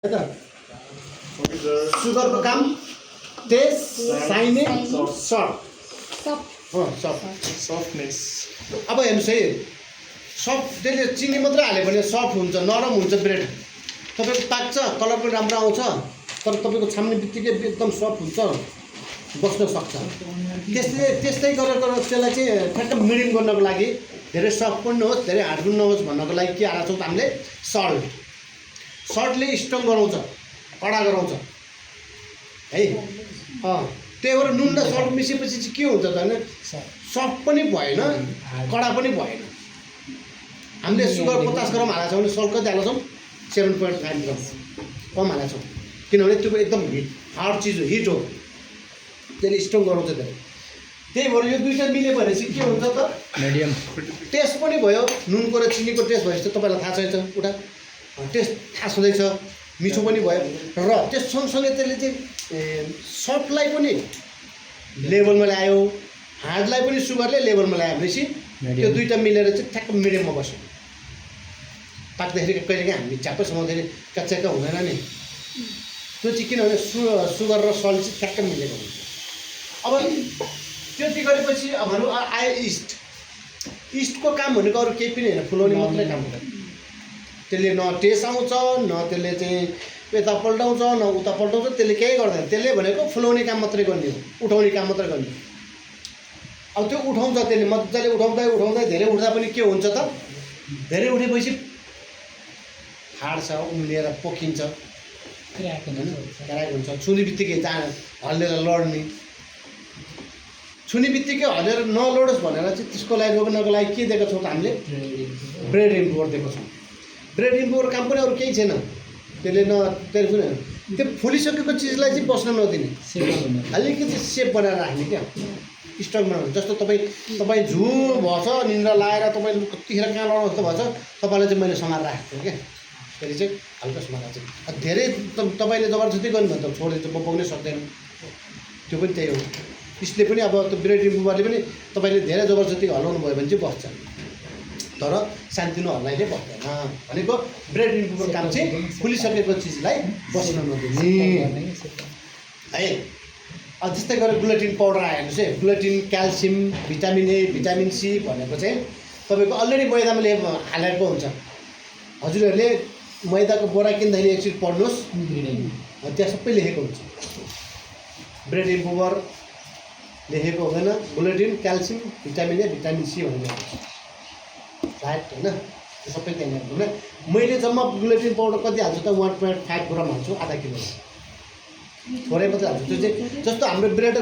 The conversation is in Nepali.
सुगर को काम टेस्ट साइनिङ सफ्टनेस। अब हेर्नुहोस् है, सफ्ट त्यसले चिनी मात्रै हाल्यो भने सफ्ट हुन्छ, नरम हुन्छ ब्रेड। तपाईँको पाक्छ, कलर पनि राम्रो आउँछ, तर तपाईँको छाम्ने बित्तिकै एकदम सफ्ट हुन्छ, बस्न सक्छ। त्यस्तै गरेर त्यसलाई चाहिँ ठ्याक्क मिडियम गर्नको लागि, धेरै सफ्ट पनि नहोस् धेरै हार्ड पनि नहोस् भन्नको लागि के हाल्छौँ त हामीले? सल्टले स्ट्रङ गराउँछ, कडा गराउँछ है। त्यही भएर नुन र सल्ट मिसेपछि चाहिँ के हुन्छ त भने सफ्ट पनि भएन, कडा पनि भएन। हामीले सुगर 50 ग्राम हालेको छौँ भने सल्ट कति हालेको छौँ? 7.5 ग्राम कम हालेको छौँ, किनभने त्यो एकदम हार्ड चिज हो, हिट हो, त्यसले स्ट्रङ गराउँछ धेरै। त्यही भएर यो दुईवटा मिल्यो भने चाहिँ के हुन्छ त? मिडियम टेस्ट पनि भयो, नुनको र चिनीको टेस्ट भएपछि त तपाईँलाई थाहा छैछ, उता टेस्ट थाहा छँदैछ, मिठो पनि भयो। र त्यस सँगसँगै त्यसले चाहिँ सफ्टलाई पनि लेभलमा ल्यायो, हार्डलाई पनि सुगरले लेभलमा ल्यायो भनेपछि त्यो दुईवटा मिलेर चाहिँ ठ्याक्क मिडियममा बस्यो। पाक्दाखेरि कहिलेकाहीँ हामी च्याप्पै समाउँदाखेरि कच्चाका हुँदैन नि, त्यो चाहिँ किनभने सुगर र सल्ट चाहिँ ठ्याक्क मिलेको हुन्छ। अब त्यति गरेपछि हाम्रो आयो इस्टको काम भनेको अरू केही पनि होइन, फुलाउने मात्रै काम हो। त्यसले न टेस्ट आउँछ, न त्यसले चाहिँ यता पल्टाउँछ, न उता पल्टाउँछ, त्यसले केही गर्दैन। त्यसले भनेको फुलाउने काम मात्रै गर्ने हो, उठाउने काम मात्रै गर्ने। अब त्यो उठाउँछ, त्यसले मजाले उठाउँदै धेरै उठ्दा पनि के हुन्छ त? धेरै उठेपछि फाड्छ, उम्लिएर पोखिन्छ, क्र्याक हुन्छ। छुने बित्तिकै हल्लेर लड्ने, छुने बित्तिकै हल्लेर नलडोस् भनेर चाहिँ त्यसको लागि रोक्नको लागि के दिएको छौँ त हामीले? ब्रेड रिमुभर दिएको छौँ। ब्रेड रिमुभर काम पनि अरू केही छैन, त्यसले त्यसले त्यो फुलिसकेको चिजलाई चाहिँ बस्न नदिने, अलिकति सेप बनाएर राख्ने क्या, स्ट्रङ बनाउने। जस्तो तपाईँ झुम भएछ, निन्द्रा लगाएर तपाईँ कतिखेर कहाँ लड्नु जस्तो भएछ, तपाईँलाई चाहिँ मैले समाएर राखेको थिएँ क्या, फेरि चाहिँ हल्का समाएर चाहिँ। धेरै तपाईँले जबरजस्ती गर्नु भने त छोडिदिन्छ, बपाउनै सक्दैन, त्यो पनि त्यही हो। यसले पनि अब त्यो ब्रेड रिमुभरले पनि तपाईँले धेरै जबरजस्ती हल्लाउनु भयो भने चाहिँ बस्छ, तर सानोतिनो हल्लाइले बस्दैन। भनेको ब्रेड रिमुभर काम चाहिँ फुलिसकेको चिजलाई बस्न नदिने है। त्यस्तै गरेर ग्लुटेन पाउडर आयो हेर्नुहोस् है, gluten, calcium, vitamin A, vitamin C भनेको चाहिँ तपाईँको अलरेडी मैदामा हालेको हुन्छ। हजुरहरूले मैदाको बोरा किन्दाखेरि एकचोटि पढ्नुहोस्, त्यहाँ सबै लेखेको हुन्छ। ब्रेड रिमुभर लेखेको हुँदैन, gluten, calcium, vitamin A, vitamin C भनेर राइट होइन, त्यो सबै त्यहाँनिर होइन। मैले जम्मा ग्लुटेन पाउडर कति हाल्छु त? 1.5 ग्राम हाल्छु, आधा किलो, थोरै मात्रै हाल्छु। त्यो चाहिँ जस्तो हाम्रो ब्रेड